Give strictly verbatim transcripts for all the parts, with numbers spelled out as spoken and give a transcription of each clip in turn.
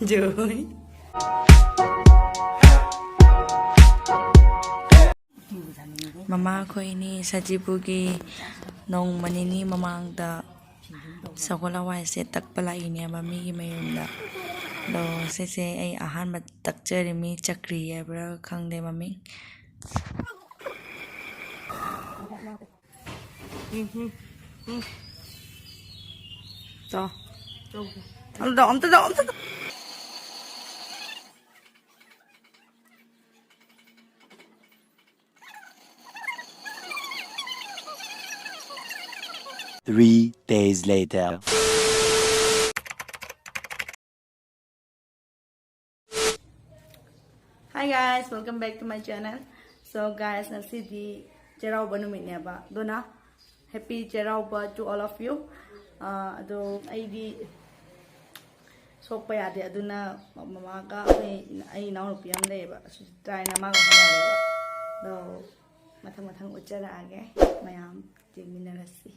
ꯖꯣꯏ꯫ ꯃꯃꯥ ꯑꯩꯈꯣꯏꯅꯤ ꯁꯖꯤꯕꯨꯒꯤ ꯅꯣꯡꯃ ꯅꯤꯅꯤ ꯃꯃꯥꯡꯗ ꯁꯒꯣꯜ ꯍꯋꯥꯏꯁꯦ ꯇꯛꯄ ꯂꯥꯛꯏꯅꯦꯕ ꯃꯤꯒꯤ ꯃꯌꯨꯝꯗ꯫ ꯑꯗꯣ ꯁꯤꯁꯦ ꯑꯩ ꯑꯍꯥꯟꯕ ꯇꯛꯆꯔꯤꯃꯤ, ꯆꯀ꯭ꯔꯤ ꯍꯥꯏꯕ꯭ꯔꯥ ꯈꯪꯗꯦ ꯃꯃꯤꯡ꯫ ꯎꯝ, ꯎꯝ, ꯎꯝ꯫ ꯆꯥꯎ꯫ ꯑꯝꯇ ꯆꯥꯎ, ꯑꯝꯇ ꯆꯥꯎ, ꯑꯝꯇ ꯆꯥꯎ꯫ Three days later. Hi guys, welcome back to my channel. So guys, ꯉꯁꯤꯗꯤ ꯆꯩꯔꯥꯎꯕ ꯅꯨꯃꯤꯠꯅꯦꯕ, ꯑꯗꯨꯅ happy Cheiraoba to all of you. ꯑꯥ, ꯑꯗꯣ ꯑꯩꯗꯤ ꯁꯣꯛꯄ ꯌꯥꯗꯦ, ꯑꯗꯨꯅ ꯃꯃꯥꯒ ꯑꯩꯈꯣꯏ, ꯑꯩ ꯏꯅꯥꯎꯅꯨꯄꯤ ꯑꯃ ꯂꯩꯌꯦꯕ, ꯁꯨꯆꯤꯇ꯭ꯔꯥ ꯍꯥꯏꯅ, ꯃꯥꯒ ꯍꯣꯠꯅꯔꯦꯕ꯫ ꯑꯗꯣ ꯃꯊꯪ ꯃꯊꯪ ꯎꯠꯆꯔꯛꯑꯒꯦ, ꯃꯌꯥꯝ ꯌꯦꯡꯃꯤꯟꯅꯔꯁꯤ꯫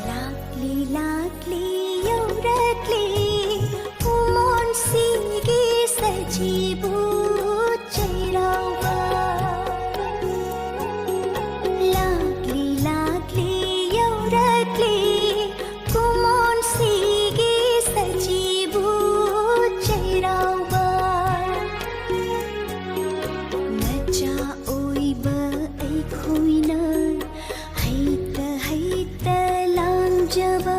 ꯂꯥꯛꯂꯤ ꯂꯥꯛꯂꯤ ꯌꯧꯔꯛꯂꯤ ꯀꯨꯃꯣꯟꯁꯤꯒꯤ ꯁꯖꯤꯕꯨ ꯆꯩꯔꯥꯎꯕ꯫ ꯂꯥꯛꯂꯤ ꯂꯥꯛꯂꯤ ꯌꯧꯔꯛꯂꯤ ꯀꯨꯃꯣꯟꯁꯤꯒꯤ ꯁꯖꯤꯕꯨ ꯆꯩꯔꯥꯎꯕ꯫ ꯅꯆꯥ ꯑꯣꯏꯕ ꯑꯩꯈꯣꯏꯅ ꯍꯩꯇ ꯍꯩꯇ ꯂꯥꯡꯖꯕ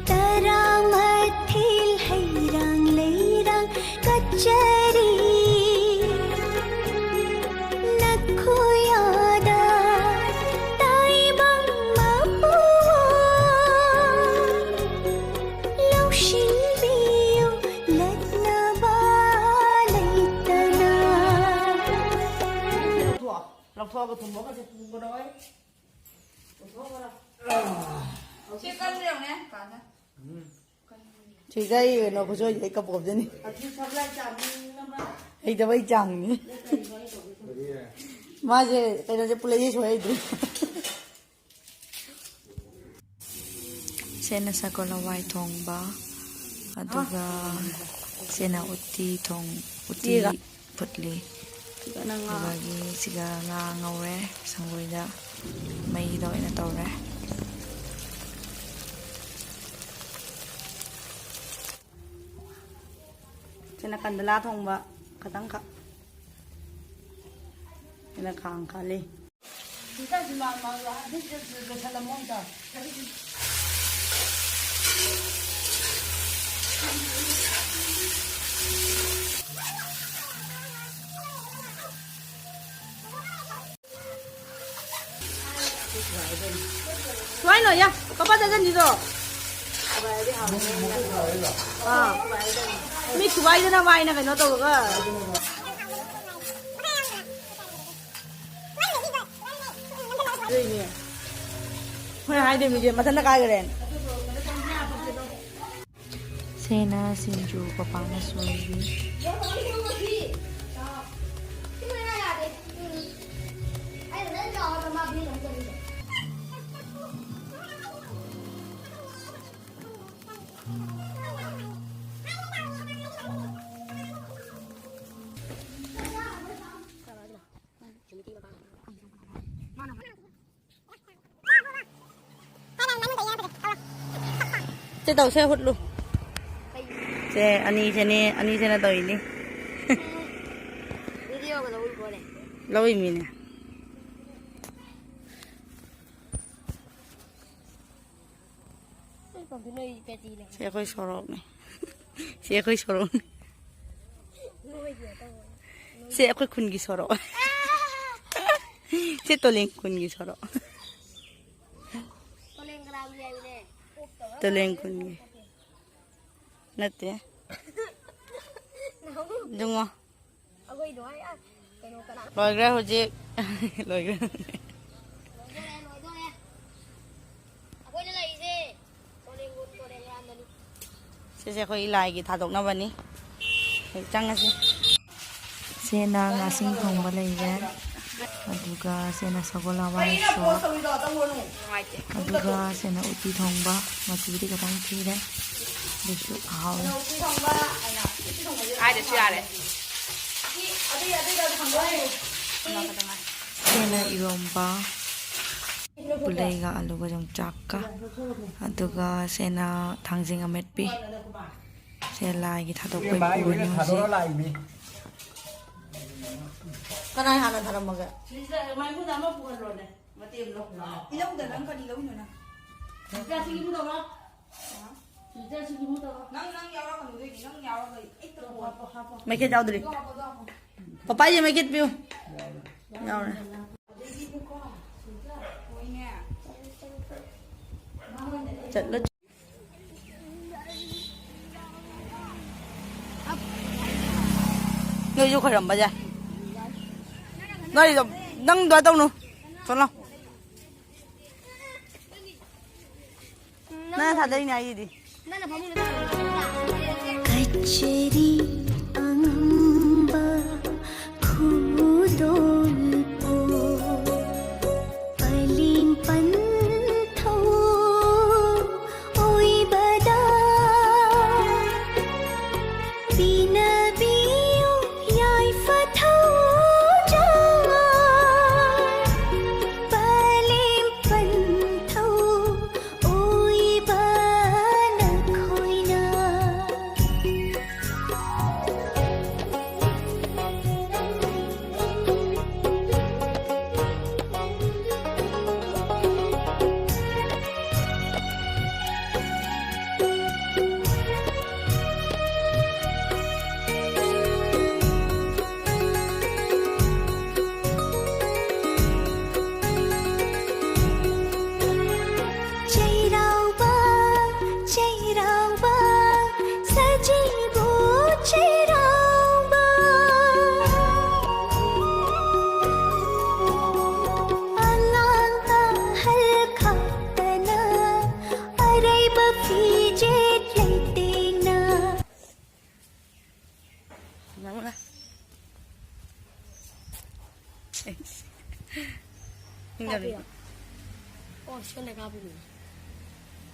ꯇꯔꯥꯃꯥꯊꯣꯏ ꯍꯩꯔꯥꯡ ꯂꯩꯔꯥꯡ ꯀꯠꯆꯔꯤ꯫ ꯅꯈꯣꯏ ꯑꯥꯗ ꯇꯥꯏꯕꯪ ꯃꯄꯨ ꯂꯧꯁꯤꯟꯕꯤꯌꯨ ꯂꯠꯅꯕ ꯂꯩꯇꯅ꯫ ꯂꯧꯊꯣꯛꯑꯣ꯫ ꯂꯧꯊꯣꯛꯑꯒ ꯊꯨꯝꯃꯒ ꯁꯤ ꯄꯨꯒꯗꯧ ꯑꯩ꯫ ꯁꯤ ꯀꯟꯗ꯭ꯔ ꯌꯦꯡꯉꯨꯅꯦ, ꯀꯥꯟꯗ꯫ ꯁꯤꯗ ꯑꯩ ꯀꯩꯅꯣ ꯈꯨꯠꯁꯣꯏꯁꯦ ꯑꯩ ꯀꯞꯄ ꯀꯞꯆꯅꯤ꯫ ꯑꯁꯤ ꯁꯒꯣꯜ ꯍꯋꯥꯏ ꯆꯥꯕꯤꯅꯕ꯫ ꯍꯩꯇꯕꯩ ꯆꯥꯡꯅꯤ꯫ ꯀꯔꯤ? ꯃꯥꯁꯦ ꯀꯩꯅꯣꯁꯦ ꯄꯨꯂꯩꯁꯦ ꯁꯣꯏ ꯍꯩꯇ꯭ꯔꯤ꯫ ꯁꯦꯅ ꯁꯒꯣꯜ ꯍꯋꯥꯏ ꯊꯣꯡꯕ꯫ ꯑꯗꯨꯒ ꯁꯤꯅ ꯎꯇꯤ ꯊꯣꯡ, ꯎꯇꯤ ꯎꯇꯤꯒ꯫ ꯐꯨꯠꯂꯤ꯫ ꯑꯗꯨꯒ ꯉꯥ꯫ ꯑꯗꯨꯗꯒꯤ ꯁꯤꯒ ꯉꯥ ꯉꯧꯔꯦ, ꯁꯪꯒꯣꯏꯗ ꯃꯩꯗ ꯑꯣꯏꯅ ꯇꯧꯔꯦ꯫ ꯁꯤꯅ ꯀꯟꯗꯂꯥ ꯊꯣꯡꯕ ꯈꯇꯪꯈꯛ꯫ ꯁꯤꯅ ꯈꯥꯡ ꯀꯜꯂꯤ꯫ ꯁꯨꯃꯥꯏꯅ ꯌꯥ, ꯄꯄꯥ ꯆꯠꯍꯟꯁꯤꯗꯣ꯫ ꯑꯥ꯫ ꯃꯤ ꯊꯨꯒꯥꯏꯗꯅ ꯃꯥꯏꯅ ꯀꯩꯅꯣ ꯇꯧꯔꯒ꯫ ꯑꯗꯨꯏꯅꯦ꯫ ꯍꯣꯏ ꯍꯥꯏꯗꯣꯏ ꯃꯤꯁꯦ ꯃꯊꯟꯇ ꯀꯥꯏꯈ꯭ꯔꯦ꯫ ꯁꯦꯅ ꯁꯤꯡꯖꯨ ꯄꯄꯥꯅ ꯁꯣꯏꯔꯤ꯫ ꯁꯦ ꯇꯧ, ꯁꯦ ꯍꯨꯠꯂꯨ꯫ ꯁꯦ ꯑꯅꯤꯁꯦꯅꯦ, ꯑꯅꯤꯁꯦꯅ ꯇꯧꯔꯤꯅꯤ꯫ ꯚꯤꯗꯤꯑꯣꯒ ꯂꯧꯔꯤꯕꯣꯅꯦ? ꯂꯧꯔꯤꯃꯤꯅꯦ꯫ ꯁꯤ ꯑꯩꯈꯣꯏ ꯁꯣꯔꯣꯛꯅꯤ꯫ ꯁꯤ ꯑꯩꯈꯣꯏ ꯁꯣꯔꯣꯛꯅꯤ꯫ ꯁꯤ ꯑꯩꯈꯣꯏ ꯈꯨꯟꯒꯤ ꯁꯣꯔꯣꯛ꯫ ꯁꯤ ꯇꯣꯂꯦꯡ ꯈꯨꯟꯒꯤ ꯁꯣꯔꯣꯛ꯫ ꯇꯣꯂꯦꯡ ꯈꯨꯟꯒꯤ꯫ ꯅꯠꯇꯦ꯫ ꯏꯕꯨꯡꯉꯣ꯫ ꯑꯩꯈꯣꯏꯗꯣ ꯍꯥꯏ, ꯑ, ꯀꯩꯅꯣ ꯀꯅꯥ? ꯂꯣꯏꯈ꯭ꯔꯦ ꯍꯧꯖꯤꯛ꯫ ꯂꯣꯏꯈ꯭ꯔꯦ꯫ ꯂꯣꯏꯗꯣꯔꯦ, ꯂꯣꯏꯗꯣꯔꯦ꯫ ꯑꯩꯈꯣꯏꯅ ꯂꯩꯔꯤꯁꯦ ꯇꯣꯔꯦꯡꯒꯣꯟ, ꯇꯣꯔꯦꯡ ꯂꯥꯟꯗꯅꯤ꯫ ꯁꯤꯁꯦ ꯑꯩꯈꯣꯏ ꯂꯥꯏꯒꯤ ꯊꯥꯗꯣꯛꯅꯕꯅꯤ꯫ ꯍꯧꯖꯤꯛ ꯆꯪꯉꯁꯤ꯫ ꯁꯦꯅ ꯉꯥꯁꯤꯡ ꯊꯣꯡꯕ ꯂꯩꯔꯦ꯫ ꯑꯗꯨꯒ ꯁꯦꯅ ꯁꯒꯣꯜ ꯍꯋꯥꯏ ꯁꯣꯛ꯫ ꯅꯨꯡꯉꯥꯏꯇꯦ꯫ ꯑꯗꯨꯒ ꯁꯦꯅ ꯎꯇꯤ ꯊꯣꯡꯕ꯫ ꯃꯆꯨꯗꯤ ꯈꯤꯇꯪ ꯊꯤꯔꯦ꯫ ꯑꯗꯨꯁꯨ ꯍꯥꯎꯅꯤ꯫ ꯍꯥꯏꯗ꯭ꯔꯁꯨ ꯌꯥꯔꯦ꯫ ꯁꯤꯅ ꯏꯔꯣꯝꯕ, ꯄꯨꯂꯩꯒ ꯑꯂꯨꯒ ꯌꯣꯡꯆꯥꯛꯀ, ꯑꯗꯨꯒ ꯁꯤꯅ ꯊꯥꯡꯖꯤꯡ ꯑꯃꯦꯠꯄꯤ꯫ ꯁꯦ ꯂꯥꯏꯒꯤ ꯊꯥꯗꯣꯛꯄꯩ ꯄꯨꯕꯅꯤ ꯍꯧꯖꯤꯛ꯫ ꯀꯅꯥꯏ ꯍꯥꯟꯅ ꯊꯥꯔꯝꯃꯒꯦ? ꯏꯅꯧꯗ ꯅꯪ ꯀꯔꯤ ꯂꯧꯔꯤꯅꯣ ꯅꯪ? ꯅꯪ, ꯅꯪ ꯌꯥꯎꯔꯛꯀꯅꯨ, ꯅꯪ ꯌꯥꯎꯔꯒ ꯍꯦꯛꯇ ꯃꯩꯈꯦꯠ ꯌꯥꯎꯗ꯭ꯔꯤ꯫ ꯄꯄꯥ, ꯑꯩꯁꯦ ꯃꯩꯈꯦꯠ ꯄꯤꯌꯨ꯫ ꯌꯥꯎꯔꯦ꯫ ꯆꯠꯂꯣ꯫ ꯅꯣꯏꯁꯨ ꯈꯣꯏꯔꯝꯕ ꯌꯥꯏ꯫ ꯅꯣꯏꯗꯣ, ꯅꯪ ꯑꯗꯨꯃꯥꯏ ꯇꯧꯅꯨ꯫ ꯆꯠꯂꯣ꯫ ꯅꯪ ꯊꯥꯗꯩꯅꯦ ꯑꯩꯒꯤꯗꯤ꯫ ꯅꯪꯅ ꯐꯃꯨꯡꯗ ꯊꯥꯗꯩꯅꯦ꯫ ꯀꯆꯦꯔꯤ ꯑꯉꯝꯕ ꯈꯨꯗꯣꯜꯄꯣ ꯄꯂꯦꯝ ꯄꯟꯊꯧ ꯑꯣꯏꯕꯗ ꯄꯤꯅꯕꯤꯌꯨ ꯌꯥꯏꯐ ꯊꯧꯖꯥꯜ ꯄꯂꯦꯝ ꯄꯟꯊꯧ ꯑꯣꯏꯕ ꯅꯈꯣꯏꯅ꯫ ꯆꯩꯔꯥꯎꯕ, ꯆꯩꯔꯥꯎꯕ, ꯁꯖꯤꯕꯨ ꯆꯩꯔꯥꯎꯕ꯫ ꯑꯉꯥꯡ ꯑꯍꯜ ꯈꯥꯛꯇꯅ ꯑꯔꯩꯕ ꯐꯤꯖꯦꯠ ꯂꯩꯇꯦꯡꯅ꯫ ꯅꯪꯅ꯫ ꯍꯤꯡꯒꯅꯤ꯫ ꯀꯥꯞꯄꯤꯔꯣ? ꯑꯣ, ꯁꯣꯝꯗ ꯀꯥꯞꯄꯤꯅꯦ꯫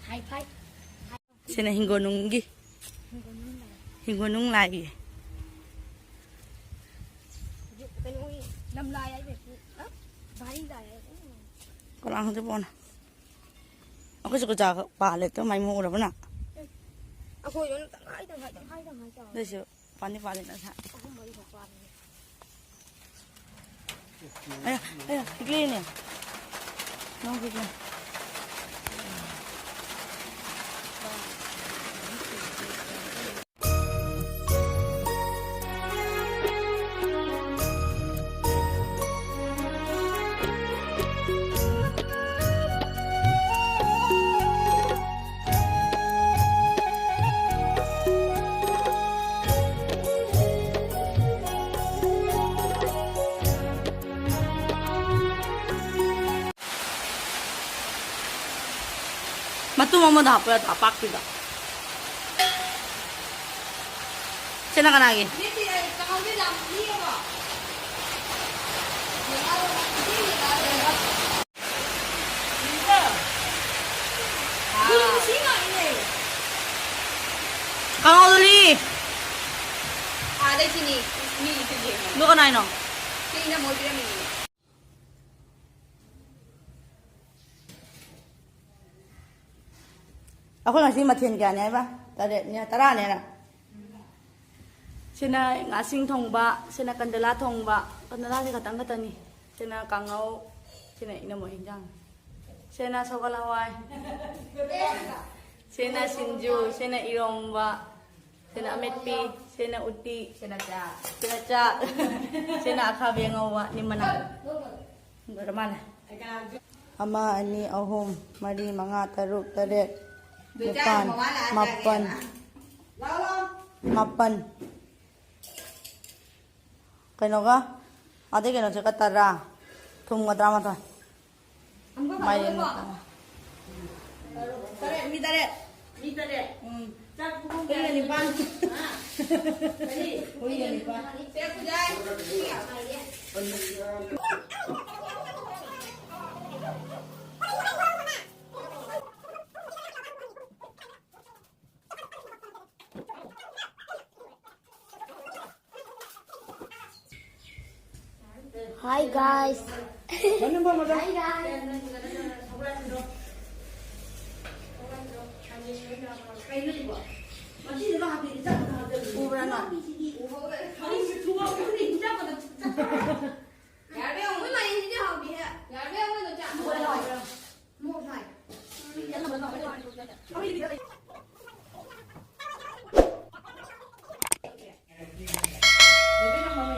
ꯍꯥꯏ ꯐꯥꯏ꯫ ꯁꯤ ꯑꯩꯅ ꯍꯤꯡꯒꯣꯜꯅꯨꯡꯒꯤ, ꯍꯤꯡꯒꯣꯜꯅꯨꯡ ꯂꯥꯏꯒꯤ꯫ ꯀꯩꯅꯣꯒꯤ ꯂꯝꯂꯥꯏ ꯍꯥꯏꯕ, ꯑ? ꯚꯥꯔꯤ ꯂꯥꯏ ꯍꯥꯏꯕ꯫ ꯀꯅꯥ ꯈꯪꯗꯦ ꯄꯣꯟ꯫ ꯑꯩꯈꯣꯏꯁꯨ ꯀꯨꯆꯥ ꯄꯥꯜꯂꯦ꯫ ꯑꯗꯨ ꯃꯥꯏ ꯃꯨꯛ ꯎꯔꯕ ꯅꯪ? ꯑꯩꯈꯣꯏꯁꯨ ꯇꯪꯈꯥꯏ, ꯇꯪꯈꯥꯏ, ꯇꯪꯈꯥꯏ, ꯇꯪꯈꯥꯏ ꯇꯧꯔꯦ꯫ ꯑꯗꯨꯏꯁꯨ ꯄꯥꯟꯗꯤ ꯄꯥꯜꯂꯦ ꯅꯁꯥ꯫ ꯑꯍꯨꯝ ꯃꯔꯤꯈꯛ ꯄꯥꯜꯂꯦ꯫ ꯑꯌꯥ, ꯑꯌꯥ, ꯄꯤꯛꯂꯤꯅꯦ꯫ ꯅꯣꯡ ꯄꯤꯛꯂꯤ꯫ ꯃꯇꯨꯝ ꯑꯃꯗ ꯍꯥꯞꯄ ꯌꯥꯗ꯭ꯔꯣ, ꯑꯄꯥꯛꯄꯤꯗ? ꯁꯤꯅ ꯀꯅꯥꯒꯤ? ꯀꯥꯡꯍꯧꯗꯨꯗꯤ? ꯑꯥꯗꯩ ꯁꯤꯅꯤ, ꯃꯤ ꯁꯤꯗꯤ꯫ ꯑꯗꯨ ꯀꯅꯥꯏꯅꯣ? ꯁꯤ ꯏꯅꯝꯃ ꯍꯣꯏ ꯄꯤꯔꯝꯃꯤꯅꯦ꯫ ꯑꯩꯈꯣꯏ ꯉꯁꯤ ꯃꯊꯦꯜ ꯀꯌꯥꯅꯤ ꯍꯥꯏꯕ? ꯇꯔꯦꯠꯅꯤ, ꯇꯔꯥꯅꯦꯅ꯫ ꯁꯤꯅ ꯉꯥꯁꯤꯡ ꯊꯣꯡꯕ, ꯁꯤꯅ ꯀꯟꯗꯂꯥ ꯊꯣꯡꯕ, ꯀꯟꯗꯂꯥꯁꯦ ꯈꯇꯪ ꯈꯛꯇꯅꯤ꯫ ꯁꯤꯅ ꯀꯥꯡꯉꯧ, ꯁꯤꯅ ꯏꯅꯝꯃ ꯍꯤꯟꯖꯥꯡ, ꯁꯤꯅ ꯁꯒꯣꯜ ꯍꯋꯥꯏ, ꯁꯤꯅ ꯁꯤꯡꯖꯨ, ꯁꯤꯅ ꯏꯔꯣꯝꯕ, ꯁꯤꯅ ꯑꯃꯦꯠꯄꯤ, ꯁꯤꯅ ꯎꯇꯤ, ꯁꯤꯅ ꯆꯥꯛ, ꯁꯤꯅ ꯆꯥꯛ, ꯁꯤꯅ ꯑꯈꯥꯕꯤ ꯑꯉꯧꯕ, ꯅꯤꯝ ꯃꯅꯥ꯫ ꯂꯣꯏꯔ ꯃꯥꯜꯂꯦ꯫ ꯑꯃ, ꯑꯅꯤ, ꯑꯍꯨꯝ, ꯃꯔꯤ, ꯃꯉꯥ, ꯇꯔꯨꯛ, ꯇꯔꯦꯠ, ꯅꯤꯄꯥꯟ, ꯃꯥꯄꯟ, ꯃꯥꯄꯟ꯫ ꯀꯩꯅꯣꯒ, ꯑꯗꯩ ꯀꯩꯅꯣꯁꯤꯒ ꯇꯔꯥ, ꯊꯨꯝꯒ ꯇꯔꯥꯃꯥꯊꯣꯏ꯫ ꯃꯥꯏꯔꯦꯟ ꯃꯇꯝ꯫ ꯇꯔꯦꯠ, ꯃꯤ ꯇꯔꯦꯠ꯫ ꯃꯤ ꯇꯔꯦꯠ꯫ ꯎꯝ꯫ ꯆꯥꯛ ꯄꯨꯈꯝ ꯍꯨꯏꯅ ꯀꯌꯥ? ꯅꯤꯄꯥꯟ꯫ ꯍꯥ? ꯀꯔꯤ? ꯍꯨꯏꯅ ꯅꯤꯄꯥꯟ꯫ ꯆꯦ ꯈꯨꯖꯥꯏ꯫ Hi guys.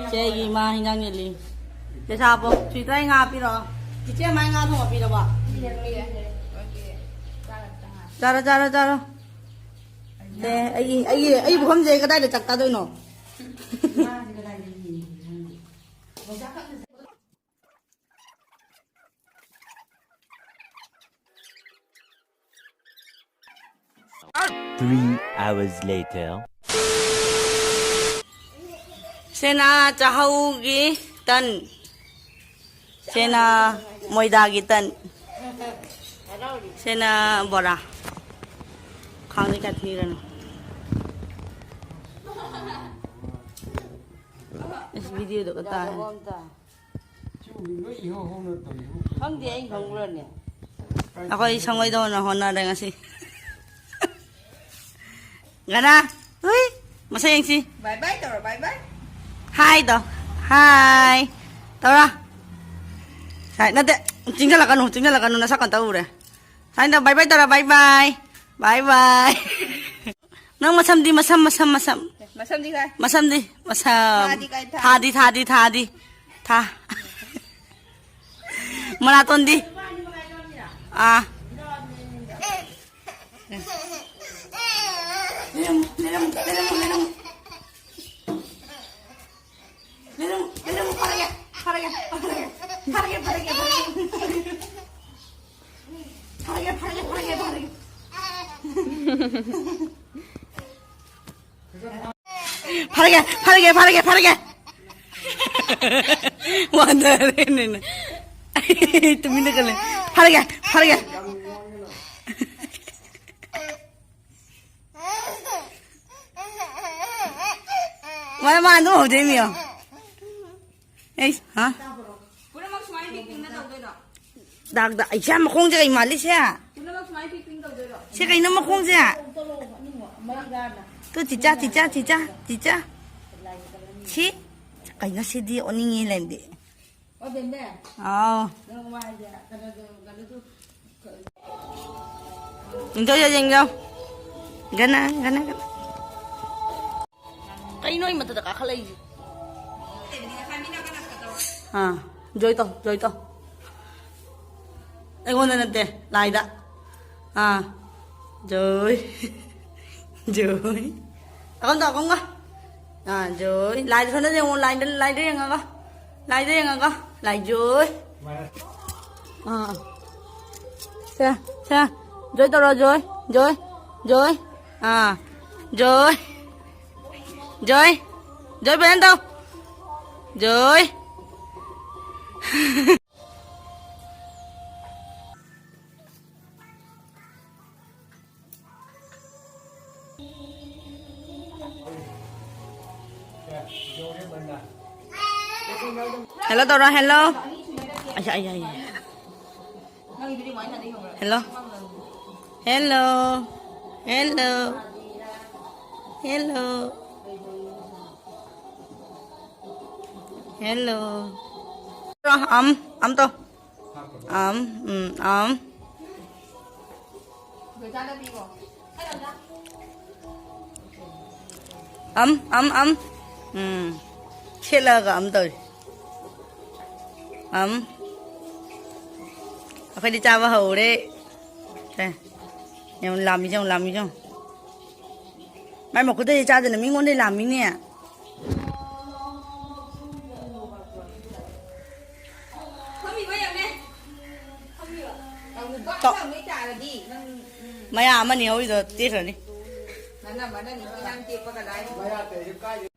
ꯏꯆꯦ, ꯑꯩꯒꯤ ꯏꯃꯥ ꯍꯤꯟꯖꯥꯡ ꯌꯦꯜꯂꯤ꯫ ꯆꯦ ꯁꯥꯕꯣ, ꯁ꯭ꯋꯤꯇꯔ, ꯑꯩ ꯉꯥ ꯄꯤꯔꯛꯑꯣ꯫ ꯏꯆꯦ, ꯃꯥꯏ ꯉꯥ ꯊꯣꯡꯕ ꯄꯤꯔꯕꯣ? ꯆꯥꯔꯣ, ꯆꯥꯔꯣ, ꯆꯥꯔꯣ꯫ ꯁꯦ, ꯑꯩꯒꯤ, ꯑꯩꯒꯤ, ꯑꯩꯒꯤ ꯄꯨꯈꯝꯁꯦ ꯀꯗꯥꯏꯗ ꯆꯥꯛ ꯆꯥꯗꯣꯏꯅꯣ? Three hours later. ꯁꯤꯅ ꯆꯥꯍꯧꯒꯤ ꯇꯟ꯫ ꯁꯤꯅ ꯃꯣꯏꯗꯥꯒꯤ ꯇꯟ꯫ ꯁꯤꯅ ꯕꯣꯔꯥ꯫ ꯈꯥꯡꯗꯤ ꯀꯌꯥ ꯊꯤꯔꯅꯨ꯫ ꯏꯁ, ꯚꯤꯗꯤꯑꯣꯗꯣ ꯀꯗꯥꯏ? ꯈꯪꯗꯦ, ꯑꯩ ꯈꯪꯕ꯭ꯔꯅꯦ? ꯑꯩꯈꯣꯏ ꯁꯪꯉꯣꯏꯗꯧꯅ ꯍꯣꯠꯅꯔꯦ ꯉꯁꯤ꯫ ꯒꯅꯥ, ꯍꯨꯏ, ꯃꯁꯛ ꯌꯦꯡꯁꯤ꯫ ꯕꯥꯏ ꯕꯥꯏ ꯇꯧꯔꯣ, ꯕꯥꯏ ꯕꯥꯏ꯫ ꯍꯥꯏ ꯇꯧ꯫ ꯍꯥꯏ꯫ ꯇꯧꯔꯣ꯫ ꯁꯥꯏ, ꯅꯠꯇꯦ, ꯆꯤꯡꯁꯤꯜꯂꯛꯀꯅꯨ, ꯆꯤꯡꯁꯤꯜꯂꯛꯀꯅꯨ, ꯅꯁꯛ ꯀꯟꯇ ꯎꯔꯦ꯫ ꯁꯥꯏ ꯇꯧ, ꯕꯥꯏ ꯕꯥꯏ ꯇꯧꯔꯣ, ꯕꯥꯏ ꯕꯥꯏ꯫ ꯕꯥꯏ ꯕꯥꯏ꯫ ꯅꯪ ꯃꯁꯝꯗꯤ, ꯃꯁꯝ, ꯃꯁꯝ, ꯃꯁꯝ꯫ ꯃꯁꯝꯗꯤ ꯀꯥꯏ? ꯃꯁꯝꯗꯤ, ꯃꯁꯝ꯫ ꯊꯥꯗꯤ ꯀꯥꯏ, ꯊꯥ? ꯊꯥꯗꯤ, ꯊꯥꯗꯤ, ꯊꯥꯗꯤ꯫ ꯊꯥ꯫ ꯃꯅꯥꯇꯣꯟꯗꯤ? ꯑꯥ꯫ ꯂꯩꯔꯝꯃꯨ, ꯂꯩꯔꯝꯃꯨ, ꯂꯩꯔꯝꯃꯨ, ꯂꯩꯔꯝꯃꯨ꯫ ꯂꯩꯔꯝꯃꯨ, ꯂꯩꯔꯝꯃꯨ, ꯐꯥꯔꯒꯦ, ꯐꯥꯔꯒꯦ, ꯐꯥꯔꯒꯦ, ꯐꯥꯔꯒꯦ, ꯐꯥꯔꯒꯦ꯫ ꯐꯥꯔꯒꯦ, ꯐꯥꯔꯒꯦ, ꯐꯥꯔꯒꯦ, ꯐꯥꯔꯒꯦ꯫ ꯐꯥꯔꯒꯦ, ꯐꯥꯔꯒꯦ, ꯐꯥꯔꯒꯦ, ꯐꯥꯔꯒꯦ꯫ ꯋꯥꯟꯊꯔꯦꯅꯦ꯫ ꯇꯨꯃꯤꯟꯅ ꯀꯜꯂꯦ꯫ ꯐꯥꯔꯒꯦ, ꯐꯥꯔꯒꯦ꯫ ꯃꯥ, ꯃꯥ ꯑꯗꯨꯝ ꯍꯧꯗꯣꯏꯃꯤꯌꯣ꯫ ꯑꯩ, ꯍꯥ? ꯄꯨꯝꯅꯃꯛ ꯁꯨꯃꯥꯏꯅ ꯄꯤꯛ ꯄꯤꯛꯅ ꯇꯧꯗꯣꯏꯔꯣ? ꯗꯥꯛꯇ, ꯑꯩꯁꯥ ꯃꯈꯣꯡꯁꯦ ꯀꯩ ꯃꯥꯜꯂꯤ ꯁꯦ? ꯄꯨꯝꯅꯃꯛ ꯁꯨꯃꯥꯏꯅ ꯄꯤꯛ ꯄꯤꯛ ꯇꯧꯗꯣꯏꯔꯣ? ꯁꯤ ꯀꯩꯅꯣ ꯃꯈꯣꯡꯁꯦ? ꯇꯨ ꯆꯤꯆꯥ, ꯆꯤꯆꯥ, ꯆꯤꯆꯥ, ꯆꯤꯆꯥ꯫ ꯁꯤ ꯀꯩꯅꯣ ꯁꯤꯗꯤ ꯑꯣꯟꯅꯤꯡꯉꯤ ꯂꯩꯔꯝꯗꯦ꯫ ꯑꯣ, ꯕꯦꯝꯕꯦ꯫ ꯑꯥꯎ꯫ ꯅꯪ ꯋꯥꯏꯁꯦ ꯀꯩꯅꯣꯗꯣ, ꯀꯩꯅꯣꯗꯣ꯫ ꯌꯦꯡꯖꯧ, ꯌꯦꯡꯖꯧ, ꯌꯦꯡꯖꯧ꯫ ꯒꯅ, ꯒꯅ, ꯒꯅ꯫ ꯀꯩꯅꯣ ꯑꯩ ꯃꯊꯛꯇ ꯀꯥꯈꯠꯂꯛꯏꯁꯦ? ꯑꯥ, ꯖꯣꯏ ꯇꯧ, ꯖꯣꯏ ꯇꯧ꯫ ꯑꯩꯉꯣꯟꯗ ꯅꯠꯇꯦ, ꯂꯥꯏꯗ꯫ ꯑꯥ, ꯖꯣꯏ꯫ ꯖꯣꯏ꯫ ꯑꯀꯣꯟꯗ, ꯑꯀꯣꯟꯒ꯫ ꯑꯥ, ꯖꯣꯏ꯫ ꯂꯥꯏꯗ ꯁꯣꯝꯗ ꯌꯦꯡꯉꯣ, ꯂꯥꯏꯗ, ꯂꯥꯏꯗ ꯌꯦꯡꯉꯒ꯫ ꯂꯥꯏꯗ ꯌꯦꯡꯉꯒ꯫ ꯂꯥꯏ ꯖꯣꯏ꯫ ꯑꯥ꯫ ꯁꯦ, ꯁꯦ꯫ ꯖꯣꯏ ꯇꯧꯔꯣ, ꯖꯣꯏ꯫ ꯖꯣꯏ꯫ ꯖꯣꯏ꯫ ꯑꯥ꯫ ꯖꯣꯏ꯫ ꯖꯣꯏ꯫ ꯖꯣꯏ ꯐꯖꯅ ꯇꯧ꯫ ꯖꯣꯏ꯫ ꯍꯦꯜꯂꯣ ꯇꯧꯔꯣ, ꯍꯦꯜꯂꯣ꯫ ꯑꯩꯁ, ꯑꯩ, ꯑꯩ, ꯑꯩ꯫ Hello. Hello. Hello. Hello. Hello. ꯑꯝ, ꯑꯝ ꯇꯧ꯫ ꯑꯝ, ꯎꯝ, ꯑꯝ꯫ ꯑꯝ, ꯑꯝ, ꯑꯝ꯫ ꯎꯝ꯫ ꯁꯦꯠꯂꯒ ꯑꯝ ꯇꯧꯔꯤ꯫ ꯑꯝ꯫ ꯑꯩꯈꯣꯏꯗꯤ ꯆꯥꯕ ꯍꯧꯔꯦ꯫ ꯁꯦ꯫ ꯌꯦꯡꯉꯨ, ꯂꯥꯝꯃꯤꯁꯦ ꯌꯦꯡꯉꯨ, ꯂꯥꯝꯃꯤꯁꯦ ꯌꯦꯡꯉꯨ꯫ ꯃꯥꯏ ꯃꯈꯨꯠꯇꯒꯤ ꯆꯥꯗꯅ ꯃꯤꯉꯣꯟꯗꯒꯤ ꯂꯥꯝꯃꯤꯅꯦ꯫ ꯐꯝꯃꯤꯕ ꯌꯦꯡꯉꯨꯅꯦ꯫ ꯐꯝꯃꯤꯕ꯫ ꯇꯧ꯫ ꯇꯧ꯫ ꯅꯣꯏ ꯇꯥꯔꯗꯤ ꯅꯪ, ꯎꯝ꯫ ꯃꯌꯥ ꯑꯃꯅꯤ ꯍꯧꯔꯤꯗꯣ ꯇꯦꯛꯈ꯭ꯔꯅꯤ꯫ ꯅꯪꯅ, ꯅꯪ ꯏꯔꯥꯡ ꯇꯦꯛꯄꯒ ꯂꯥꯏꯔꯤ꯫